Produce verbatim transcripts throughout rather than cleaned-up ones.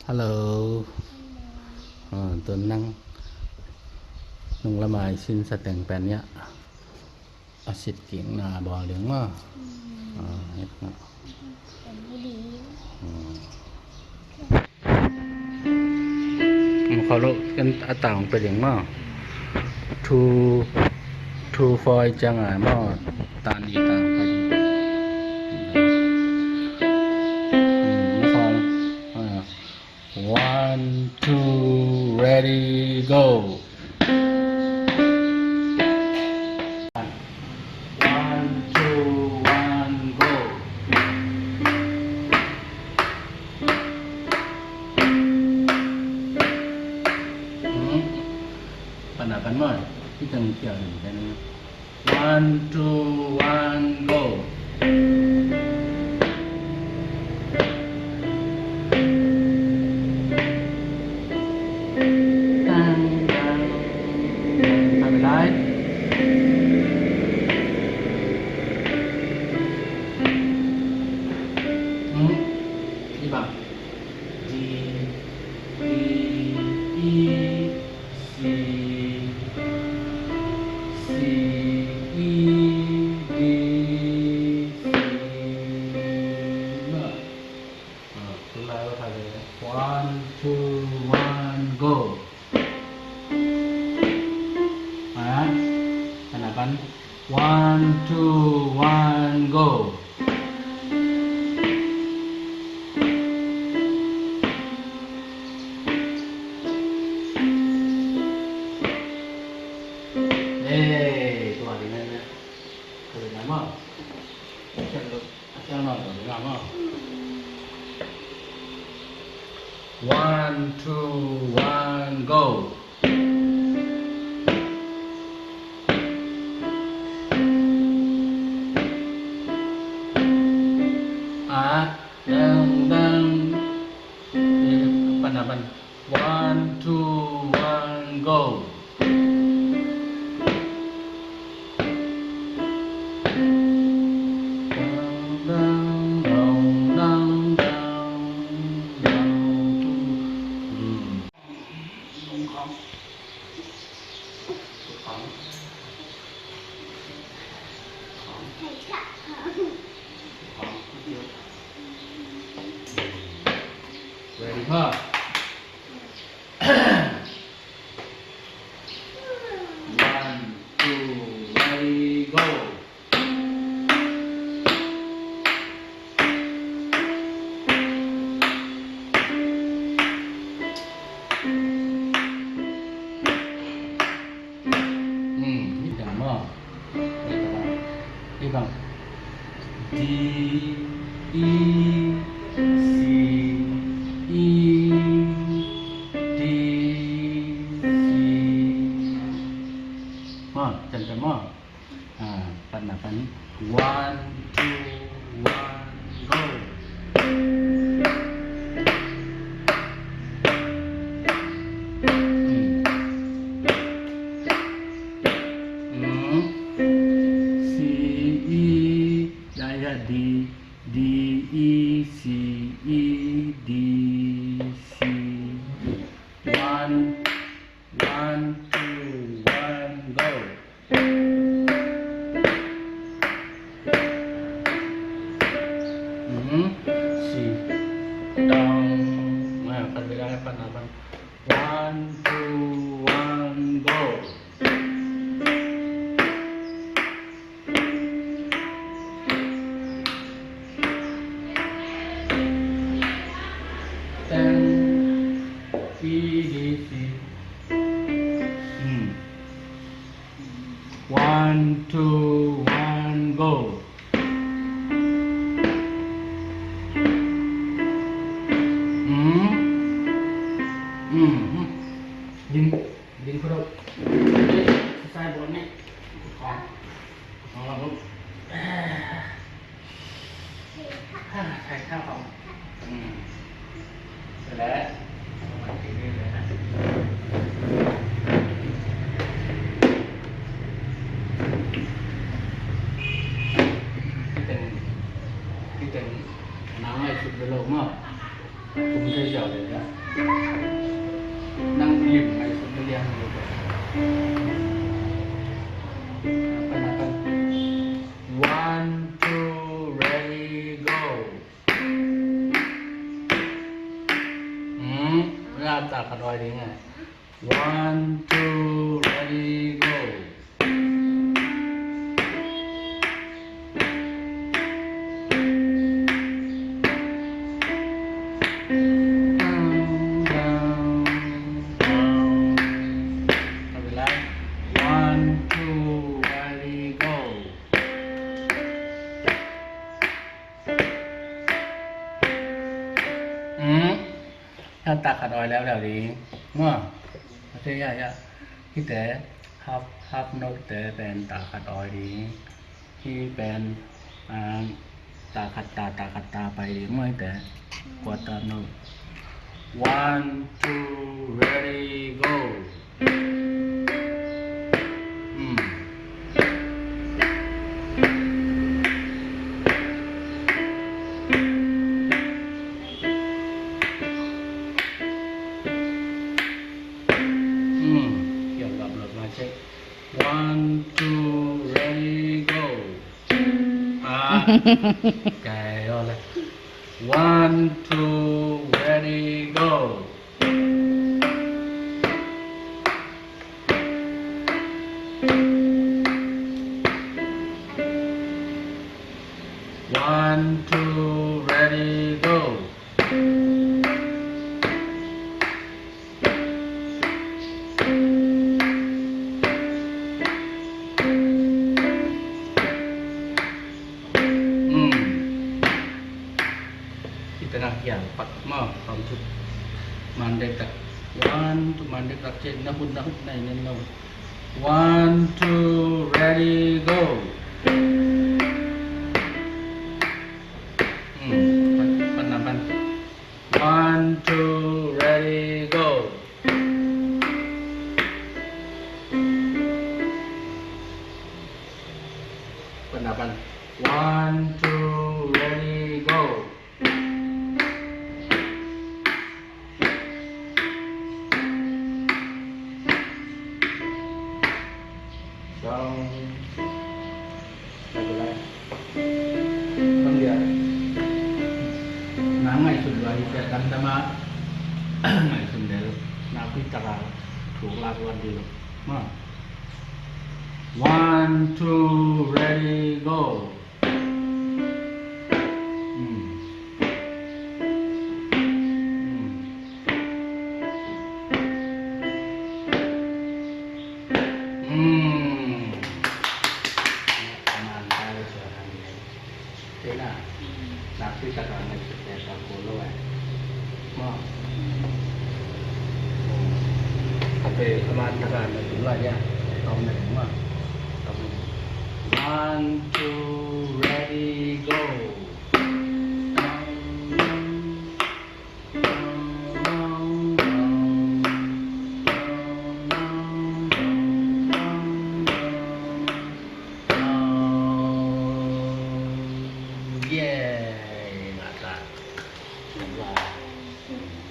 Hello. Ah, tun nang nung lamai sin sa teng pen ya. A sit kik na bawl ding maw? Ah, et na. Hmm. Kholo kan a tang pe ding maw? Two, two four ciang a maw? Tan i tang pe ding. Hmm, kholo. Ah. One, two, ready, go. One, two, one, go. Hmm. Pan a pan maw. Hih teng kial ding. One, two, one, go. Tang, tang, tang, tang, lai. Hmm. Ibang. D, D, E, C, C, E, D, C. Nah. Ah, tulai lo kali. One, two, one, go. Ah, pan a pan. One, two, one, go. Eh, tua ding na. Tua ding na maw. Action lo, action lo, tua ding na maw. One, two, one, go. Ah, dang, dang. Eh, pan a pan. One, two, one, go. Dang, dang, dang, dang, dang, dang. Hmm. Ready, ha? One, two, ready, go. Hmm, hih bang maw. Hih bang. D, E, C, E, D, C. Maw, ciamciam maw. Ah, pan a pan. One, two, one, go. Hmm. Hmm. C, E, ya, ya, D, D, E, C, E, D, C. One, one, two, one, go. Mhm. C. Dong. Nah, kan beda ya, pan a pan. One, two, one, go. Tang. E, D, C. Hmm. One, two, one, go. Hmm. Hmm. Ding, ding khua. Exercise bawl ni. Khua. Khua lo. Hai, hai, hai. Hmm. Tua leh. Hih teng, hih teng, nang ngaihsut lo maw. Kum Tua ziau le la. Nang lim ngaihsut lian lo. Pan, pan. One, two, ready, go. Hmm, la, tak khat awi ding a. One, two, ready, go. Down, down, down. One, two, ready, go. Hmm. Hih tak khat awi leuleu ding maw. Ok, ya, ya. Hihte half, half note te pen tak khat awi ding. Hih pen, ah, tak khat ta, tak khat ta pai ding maw hihte. Quarter note. One, two, ready, go. Hmm. Hmm. Hiam gam lot ma check. One, two, ready, go. Ah. Kaya ole. One, two, ready, go. One, two, ready, go. Hmm. Kita nak yang pat maw, tawm thut. Mandek tak. One, two, mandek tak cek. Nahut, nahut, nai, nai, nahut. One, two, ready, go. Hmm, pan, pan, pan. One, two, ready, go. Pan, pan. One, two, ready, go. Song. Bang dia. Na ngaihsun lua hi pia kan tama. Ngaihsun del. Na pi taka thuk lak lua di lo. Ma. One, two, ready, go. Hmm. Hmm. Hmm. Tena. Nakpi takin ngaihsut leh tawm kul lo eh. Maw. Khatvei a man takin ngaihsun lai dia. Tawm na ding maw. Tawm na ding. One, two, ready, go. Yay! Ngah ta.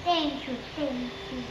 Thank you, thank you.